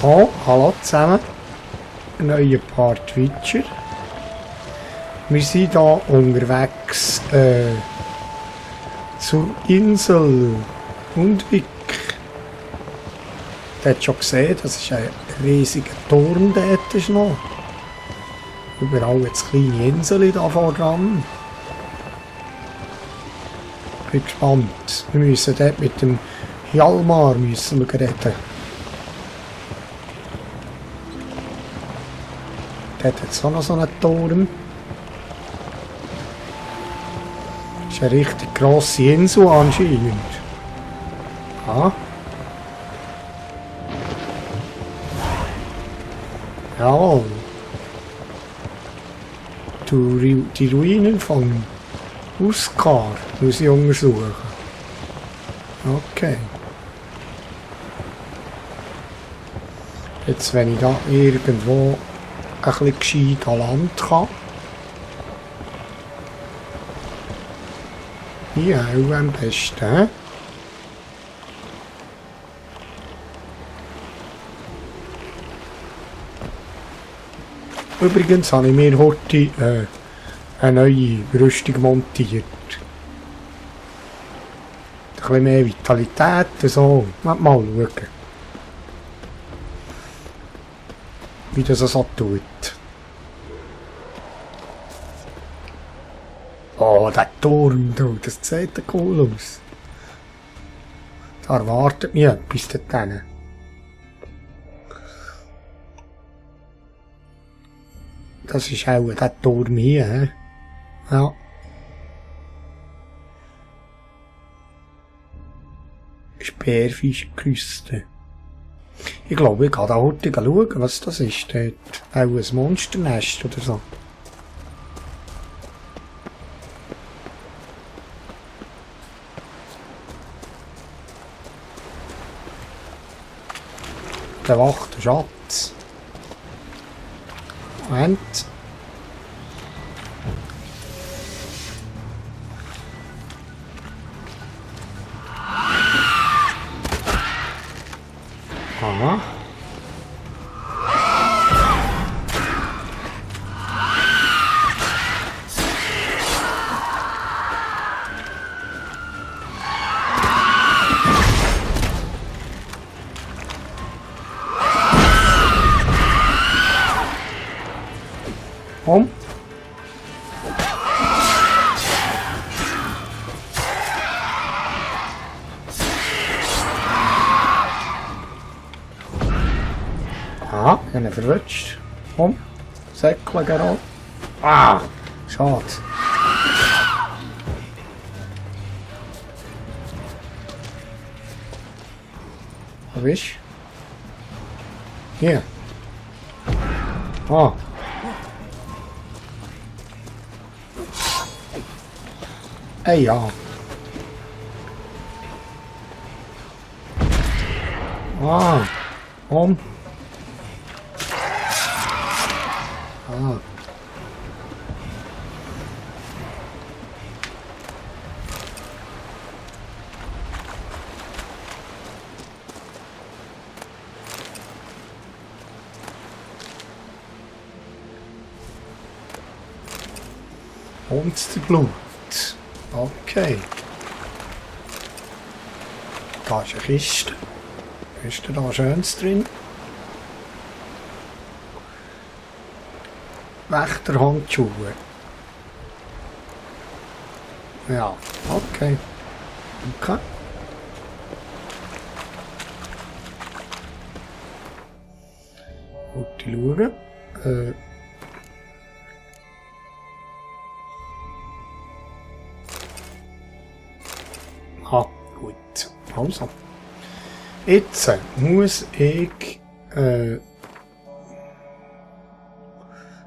So, hallo zusammen. Ein neuer Part Witcher. Wir sind hier unterwegs zur Insel Hundvik. Ihr habt schon gesehen, das ist ein riesiger Turm dort ist noch. Überall jetzt kleine Inseln da voran. Ich bin gespannt. Wir müssen dort mit dem Hjalmar reden. Dort hat es auch noch so einen Turm. Das ist eine richtig grosse Insel anscheinend. Ja. Jawohl. Die Ruinen von Uskar muss ich untersuchen. Okay. Jetzt, wenn ich da irgendwo ein bisschen gescheit an Land kann. Hier auch am besten. Übrigens habe ich mir heute eine neue Rüstung montiert. Ein bisschen mehr Vitalität, so. Mal schauen, wie das so tut. Oh, der Turm, das sieht cool aus. Da erwartet mich etwas dort hinten. Das ist auch der Turm hier, he? Ja. Speerfischküste. Ich glaube, ich kann da heute schauen, was das ist. Dort. Auch ein Monsternest oder so. Der wachte Schatz. Moment. Aha. Komm. Ah, ich habe ihn verwünscht. Komm, Säckchen gerade. Ah, schade. Wo bist du? Hier. Ah. Ey, ja. Ah, komm. Ah. Monsterblut. Okay. Da ist eine Kiste. Ist da Schönes drin? Wächterhandschuhe. Ja, okay. Okay. Gut, schauen. Ah, gut. Also. Jetzt muss ich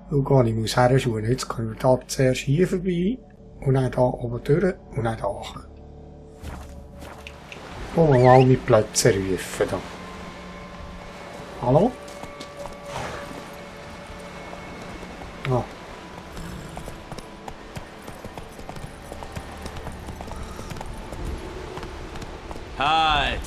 schauen, ich muss herschauen. Jetzt können wir da zuerst hier vorbei und dann da oben durch und dann da. Wollen wir mal mit Plätze rufen da. Hallo? Ah. Halt!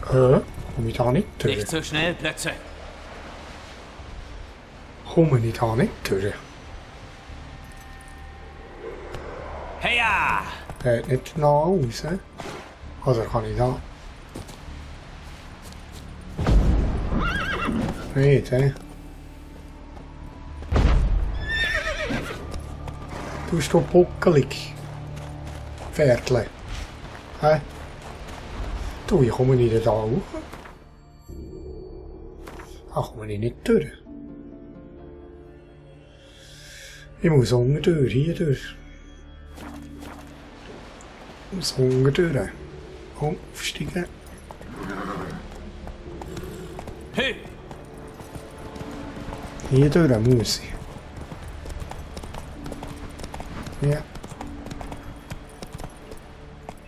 Komme ich da nicht durch? Nicht so schnell, Plötze. Komme ich da nicht durch? Heya! Der hat nicht nah aus, hä? Also kann ich da... Nicht, hä? Du bist doch buckelig. Pferdle. Hä? Du, wie komme ich denn da hoch? Ach, komme ich nicht durch. Ich muss unten durch, hier durch. Ich muss unten durch. Und aufsteigen. Hey! Hier durch muss ich. Ja.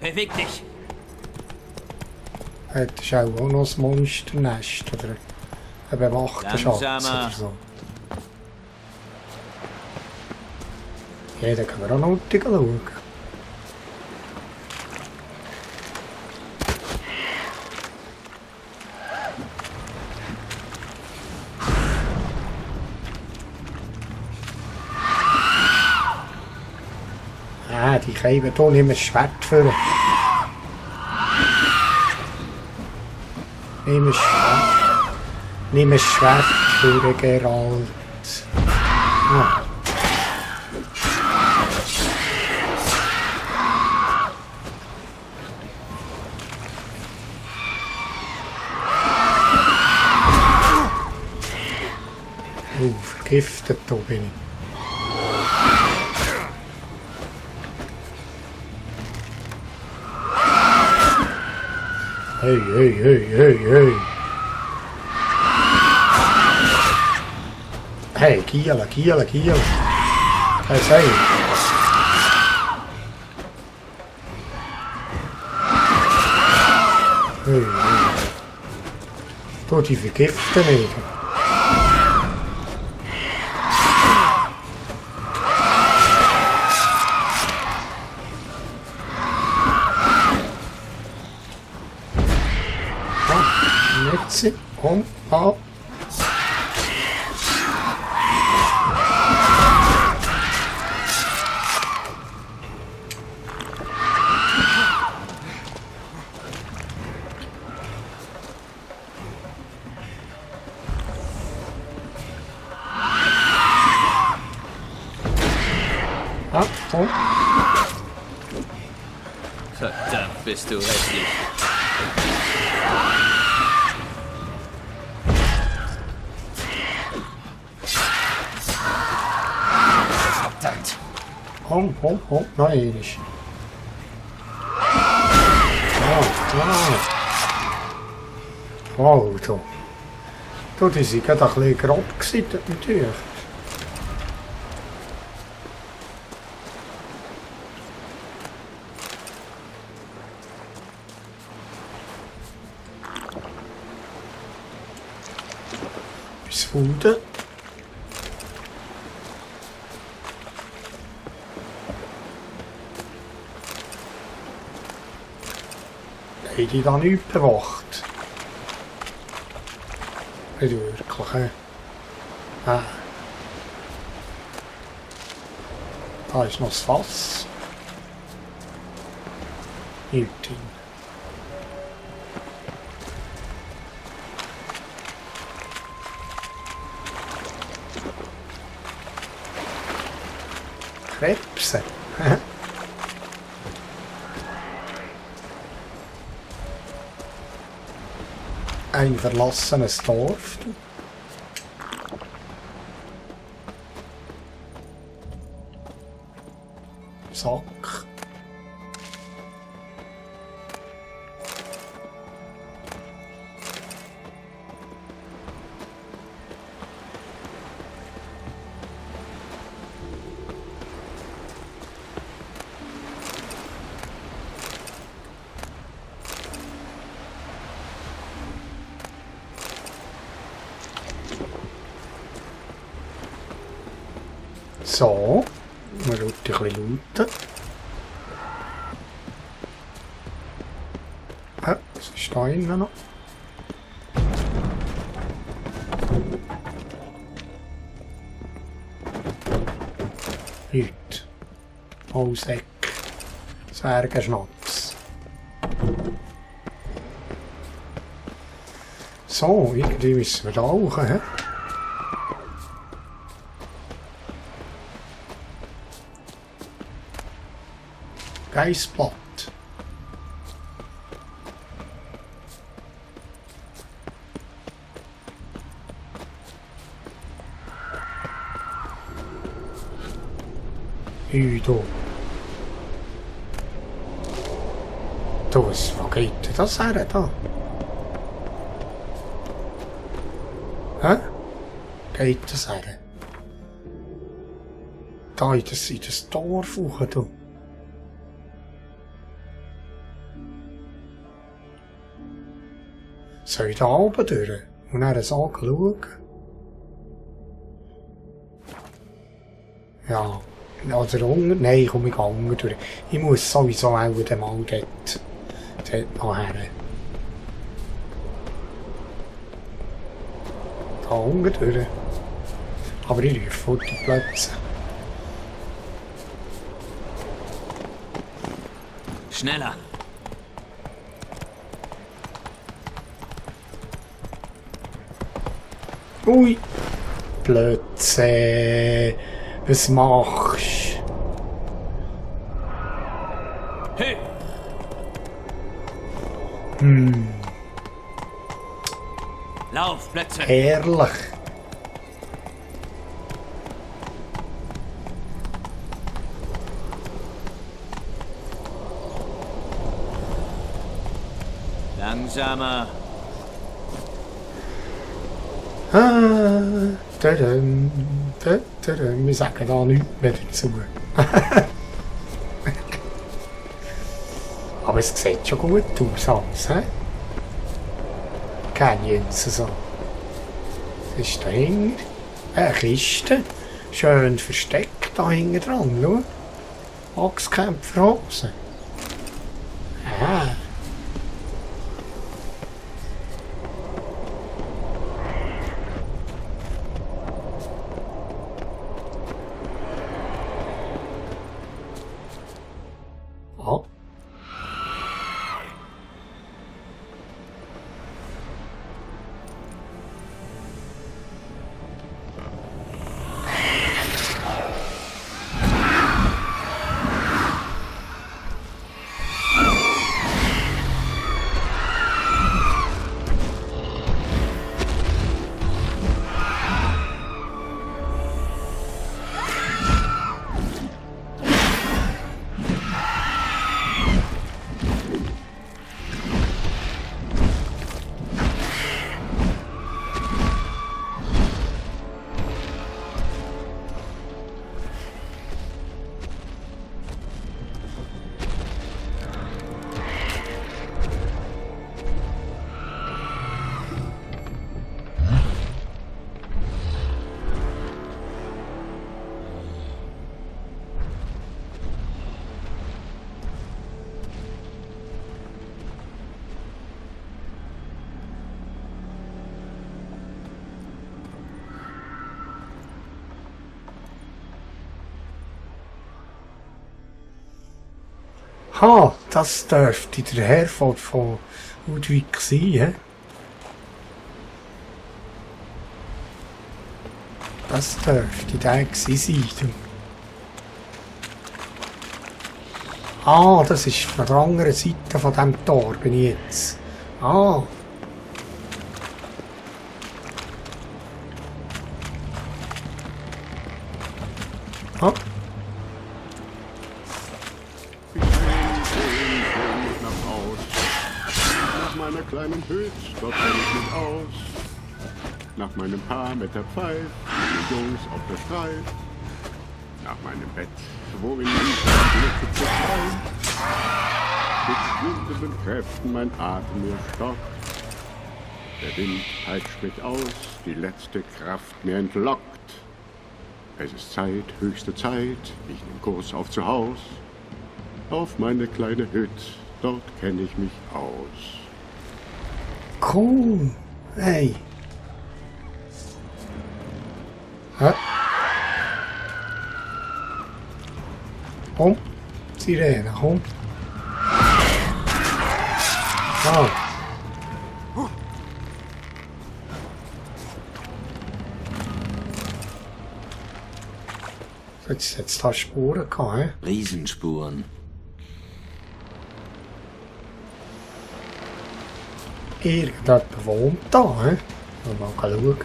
Beweg dich! Das ist auch noch ein Monsternest oder ein bewachter Schatz Langsamer. oder so. Ja, da können wir auch noch unten schauen. Ah, die Käfer hier nehmen das Schwert für. Nimm ein Schwert für Geralt. Ah. Vergiftet da bin ich. Hey, hey, hey, hey, hey. Hey, Kiela, Kiela, Kiela. Hey, hey. Hey, hey. Du, die vergiften nicht. Netze und ab. Achtung. Verdammt, bist du hässlich. Verdammt. Komm, noch ähnlich. Oh, du. Du, die sind gerade ein bisschen grob gewesen, natürlich. Bis Fude. Haben die da nicht bewacht? Nicht wirklich, hä? Ah. Da ist noch das Fass. Nichts drin. Krebse. Ein verlassenes Dorf. Sack. So, man schaut ein bisschen looten. Was ist da innen noch? Nichts. Auseck. Zwergenschnaps. So, irgendwie müssen wir da hoch, hä? Geissblatt. Hüdo. Wo geht denn das her da? Hä? Geht das her? Da in das Dorf hoch, du. Soll ich da oben durch und dann sagen schauen? Ja. Oder unten? Nein, komm, ich gehe unten durch. Ich muss sowieso auch mal dort nachher. Da unten durch. Aber ich rufe vor die Plätze. Schneller. Ui! Plötze! Was machst du? Lauf, Plätze! Herrlich! Langsamer! Tadam, tadam. Wir sagen da nichts mehr dazu. Aber es sieht schon gut aus, alles, hä? Canyons so. Was ist dahinter? Eine Kiste. Schön versteckt da hinten dran, schau. Axtkämpferhose. Ah. Oh. Ha, das dürfte der Herford von Ludwig sein, he? Das dürfte der gewesen sein. Ah, das ist von der anderen Seite von diesem Tor, bin ich jetzt. Ah. Ah. Meiner kleinen Hütte, dort kenn ich mich aus. Nach meinem Paar mit der Pfeif, die Jungs auf der Streif. Nach meinem Bett, worin ich Blicke zerfallen. Mit schwindenden Kräften mein Atem mir stockt. Der Wind peitscht mich aus, die letzte Kraft mir entlockt. Es ist Zeit, höchste Zeit, ich nehm Kurs auf zu Haus. Auf meine kleine Hütte, dort kenn ich mich aus. Cool. Hey. Hä? Komm, Sirene, komm. Ah. Jetzt hast du Spuren gehabt, hä? Riesenspuren. Irgendjemand wohnt da, hä? Mal schauen.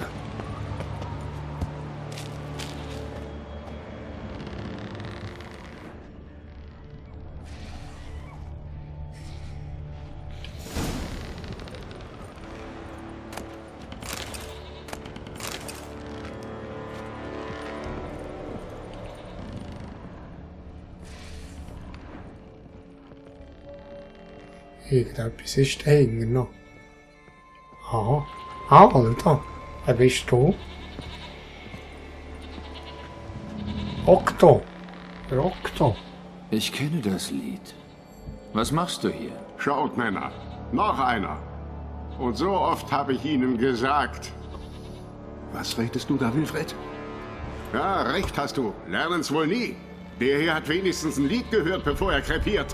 Irgendetwas ist da hinten noch. Aha. Ah, Alter. Wer bist du? Okto. Okto. Ich kenne das Lied. Was machst du hier? Schaut, Männer, noch einer. Und so oft habe ich Ihnen gesagt. Was redest du da, Wilfred? Ja, recht hast du. Lernen's wohl nie. Der hier hat wenigstens ein Lied gehört, bevor er krepiert.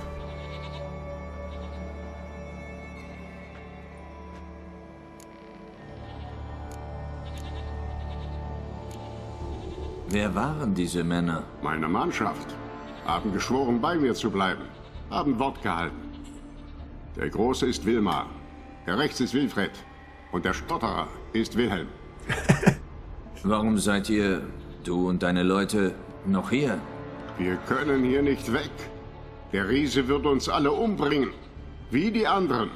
Wer waren diese Männer? Meine Mannschaft. Haben geschworen, bei mir zu bleiben. Haben Wort gehalten. Der Große ist Wilmar. Der Rechts ist Wilfred. Und der Stotterer ist Wilhelm. Warum seid ihr, du und deine Leute, noch hier? Wir können hier nicht weg. Der Riese wird uns alle umbringen. Wie die anderen.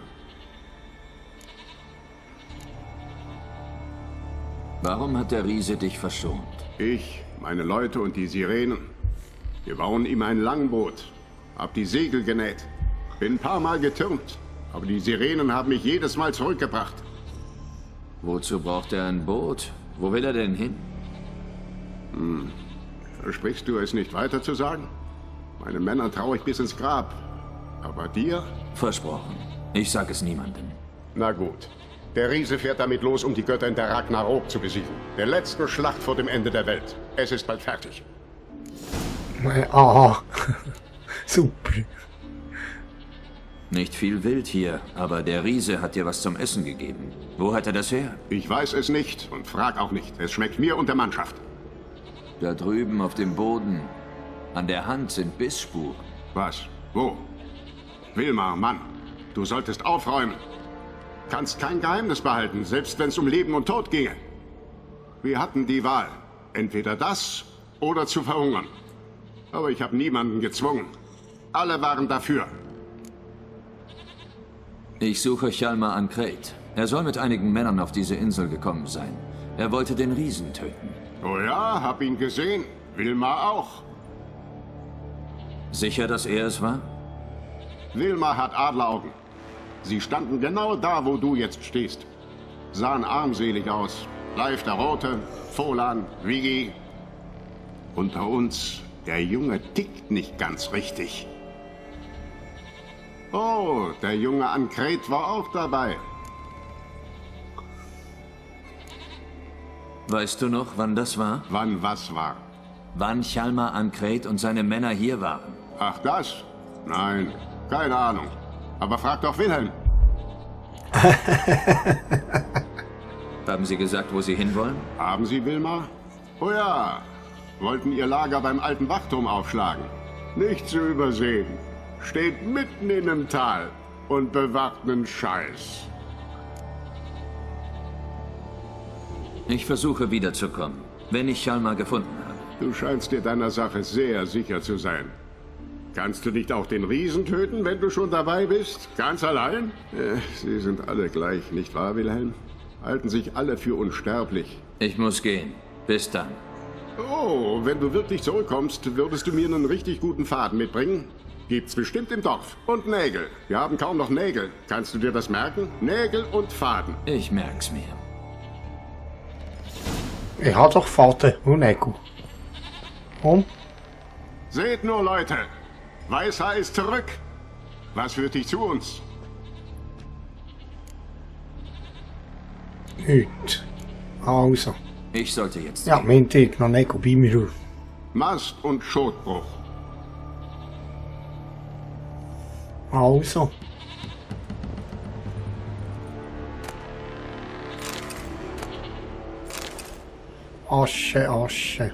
Warum hat der Riese dich verschont? Ich, meine Leute und die Sirenen. Wir bauen ihm ein Langboot. Hab die Segel genäht. Bin ein paar Mal getürmt. Aber die Sirenen haben mich jedes Mal zurückgebracht. Wozu braucht er ein Boot? Wo will er denn hin? Versprichst du es nicht weiter zu sagen? Meinen Männern traue ich bis ins Grab. Aber dir? Versprochen. Ich sag es niemandem. Na gut. Der Riese fährt damit los, um die Göttin der Ragnarok zu besiegen. Der letzten Schlacht vor dem Ende der Welt. Es ist bald fertig. Aha. Super. Nicht viel Wild hier, aber der Riese hat dir was zum Essen gegeben. Wo hat er das her? Ich weiß es nicht und frag auch nicht. Es schmeckt mir und der Mannschaft. Da drüben auf dem Boden. An der Hand sind Bissspuren. Was? Wo? Wilmar, Mann. Du solltest aufräumen. Kannst kein Geheimnis behalten, selbst wenn es um Leben und Tod ginge. Wir hatten die Wahl. Entweder das oder zu verhungern. Aber ich habe niemanden gezwungen. Alle waren dafür. Ich suche Hjalmar Ankret. Er soll mit einigen Männern auf diese Insel gekommen sein. Er wollte den Riesen töten. Oh ja, hab ihn gesehen. Wilmar auch. Sicher, dass er es war? Wilmar hat Adleraugen. Sie standen genau da, wo du jetzt stehst. Sahen armselig aus. Leif der Rote, Folan, Vigi. Unter uns, der Junge tickt nicht ganz richtig. Oh, der junge Ankret war auch dabei. Weißt du noch, wann das war? Wann was war? Wann Hjalmar Ankret und seine Männer hier waren? Ach, das? Nein, keine Ahnung. Aber frag doch Wilhelm. Haben sie gesagt, wo sie hinwollen? Haben Sie, Wilmar? Oh ja, wollten ihr Lager beim alten Wachturm aufschlagen. Nicht zu übersehen. Steht mitten in einem Tal und bewacht nen Scheiß. Ich versuche wiederzukommen, wenn ich Hjalmar gefunden habe. Du scheinst dir deiner Sache sehr sicher zu sein. Kannst du nicht auch den Riesen töten, wenn du schon dabei bist? Ganz allein? Sie sind alle gleich, nicht wahr, Wilhelm? Halten sich alle für unsterblich. Ich muss gehen. Bis dann. Oh, wenn du wirklich zurückkommst, würdest du mir einen richtig guten Faden mitbringen? Gibt's bestimmt im Dorf. Und Nägel. Wir haben kaum noch Nägel. Kannst du dir das merken? Nägel und Faden. Ich merk's mir. Ich habe doch Vater und Nägel. Und? Seht nur, Leute. Weißhaar ist zurück. Was führt dich zu uns? Nichts. Also. Ich sollte jetzt Ja, gehen. meint ihr noch Nägel bei mir auf. Mast und Schotbruch. Also. Asche, Asche.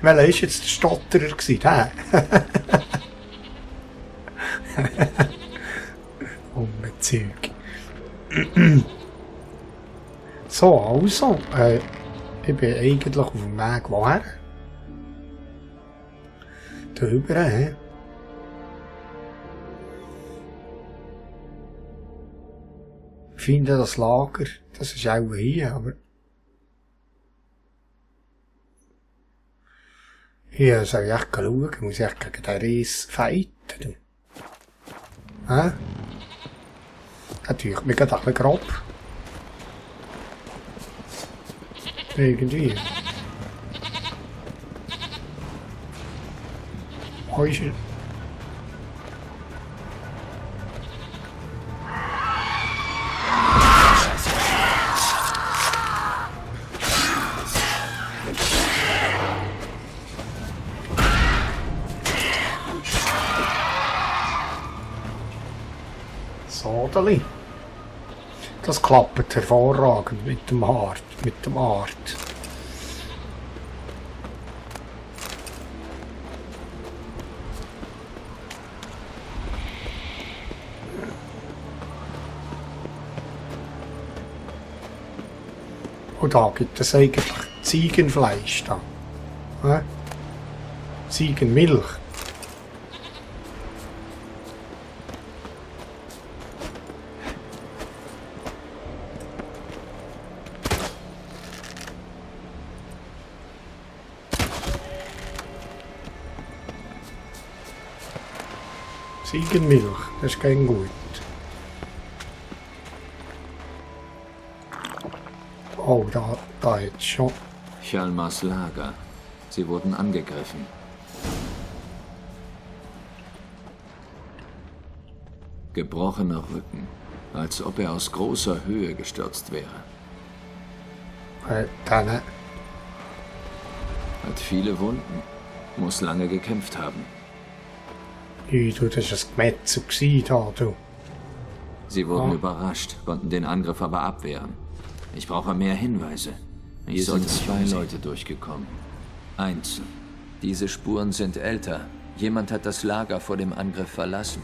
Welcher war jetzt der Stotterer gewesen, hä? Zeug. So, also. Ich bin eigentlich auf dem Weg woher? Da rüber, hä? Ich finde das Lager, das ist auch hier, aber... Hier soll ich echt schauen, muss ich echt gegen den Reis fighten. Hä? Natürlich, mir geht ein bisschen grob. Irgendwie. Wo ist er? Sodeli. Das klappt hervorragend mit dem Hart, mit dem Art. Und da gibt es eigentlich Ziegenfleisch da. Ziegenmilch. Ziegenmilch, das ist kein gut. Oh, da jetzt schon. Hjalmars Lager. Sie wurden angegriffen. Gebrochener Rücken, als ob er aus großer Höhe gestürzt wäre. Dann. Hat viele Wunden, muss lange gekämpft haben. Du, das war ein Gemetzel da, du. Sie wurden überrascht, konnten den Angriff aber abwehren. Ich brauche mehr Hinweise. Hier sind 2 Leute durchgekommen. Einzeln. Diese Spuren sind älter. Jemand hat das Lager vor dem Angriff verlassen.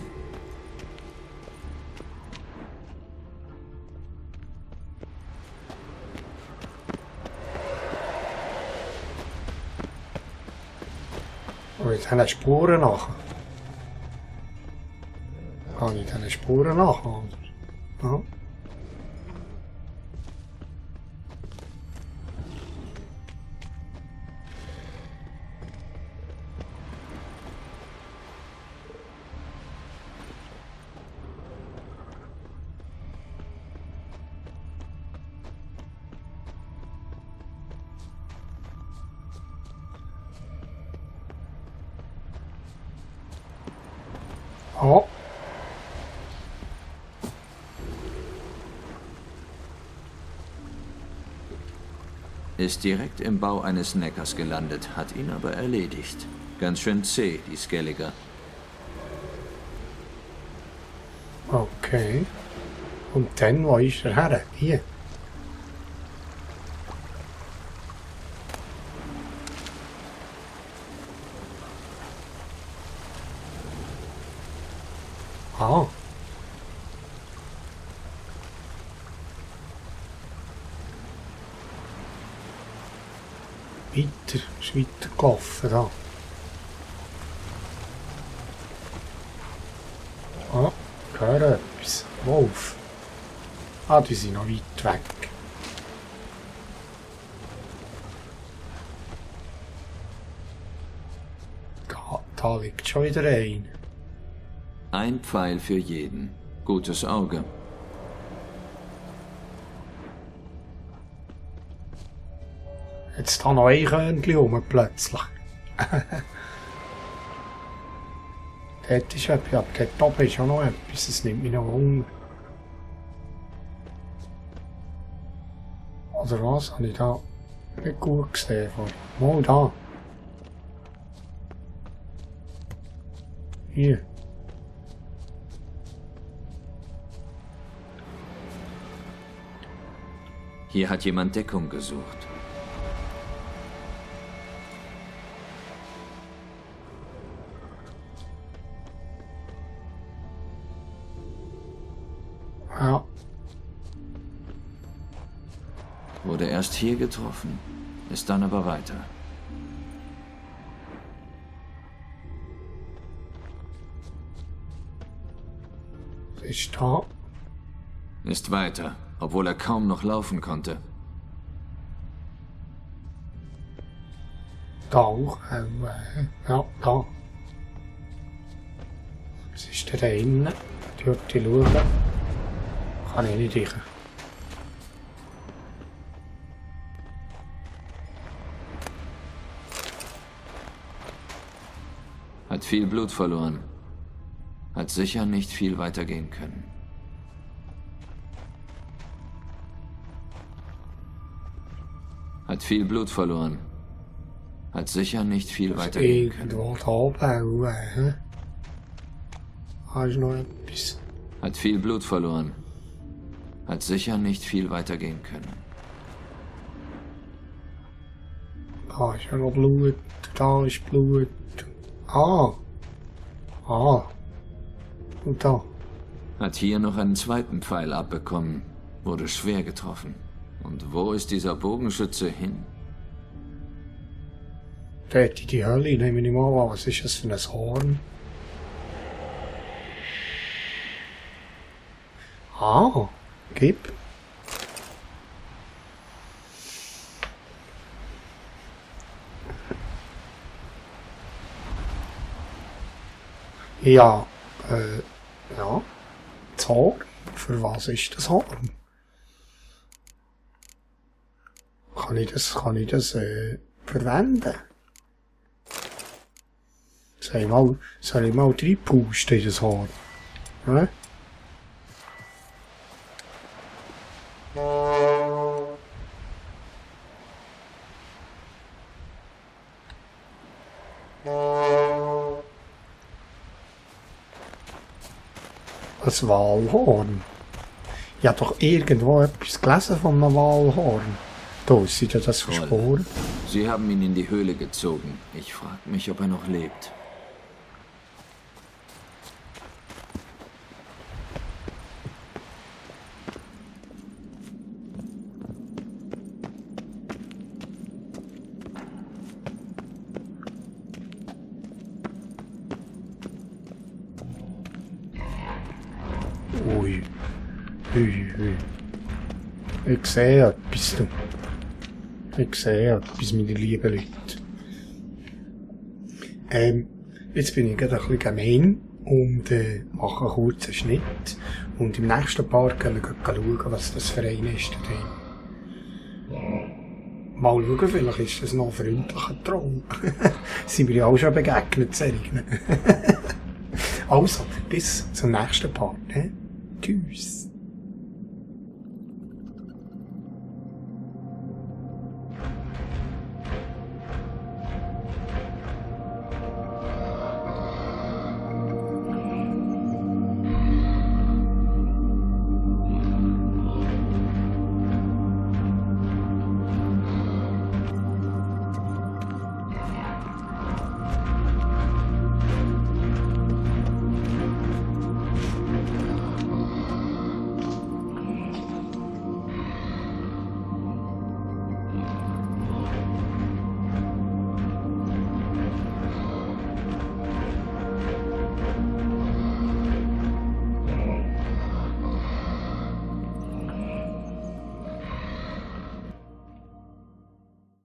Oh, jetzt haben wir Spuren nach. Kann ich diese Spuren nach? Ja. Oh. Ist direkt im Bau eines Neckars gelandet, hat ihn aber erledigt. Ganz schön zäh, die Skelliger. Okay. Und dann, wo ist er her? Hier. Ah. Weiter, ist weiter gelaufen da. Ah, ich höre etwas. Wolf. Ah, die sind noch weit weg. Da liegt schon wieder ein. Ein Pfeil für jeden. Gutes Auge. Jetzt da noch ein Körnchen rum plötzlich. Dort ist etwas, aber dort oben ist auch noch etwas, das nimmt mich noch Hunger. Oder was? Habe ich da nicht gut gesehen? Mal da. Hier. Hier hat jemand Deckung gesucht. Ja. Wurde erst hier getroffen, ist dann aber weiter. Was ist da? Ist weiter, obwohl er kaum noch laufen konnte. Da auch. Ja, da. Was ist denn da innen? Dort schauen. Kann ich nicht riechen. Hat viel Blut verloren. Hat sicher nicht viel weitergehen können. Hat viel Blut verloren. Hat sicher nicht viel weitergehen können. Irgendwo da bauen. Da ist noch etwas. Hat viel Blut verloren. Hat sicher nicht viel weitergehen können. Da ist ja noch Blut. Da ist Blut. Ah. Ah. Und da. Hat hier noch einen zweiten Pfeil abbekommen. Wurde schwer getroffen. Und wo ist dieser Bogenschütze hin? Dort in die Hölle, nehme ich mal an. Was ist das für ein Horn? Ah. Gib. Ja, ja. Das Horn. Für was ist das Horn? Kann ich das verwenden? Soll ich mal reinpusten in das Horn? Ja? Das Walhorn. Ich habe doch irgendwo etwas gelesen von einem Walhorn. Da sind ja das für Sporen. Sie haben ihn in die Höhle gezogen. Ich frage mich, ob er noch lebt. Ui. Ui, ui. Ich sehe etwas. Ich sehe etwas, meine lieben Leute. Jetzt bin ich gerade ein bisschen gemein und mache einen kurzen Schnitt. Und im nächsten Part können wir schauen, was das für ein ist. Mal schauen, vielleicht ist das noch ein freundlicher Troll. Sind wir ja auch schon begegnet, solchen. Also, bis zum nächsten Part. Tschüss.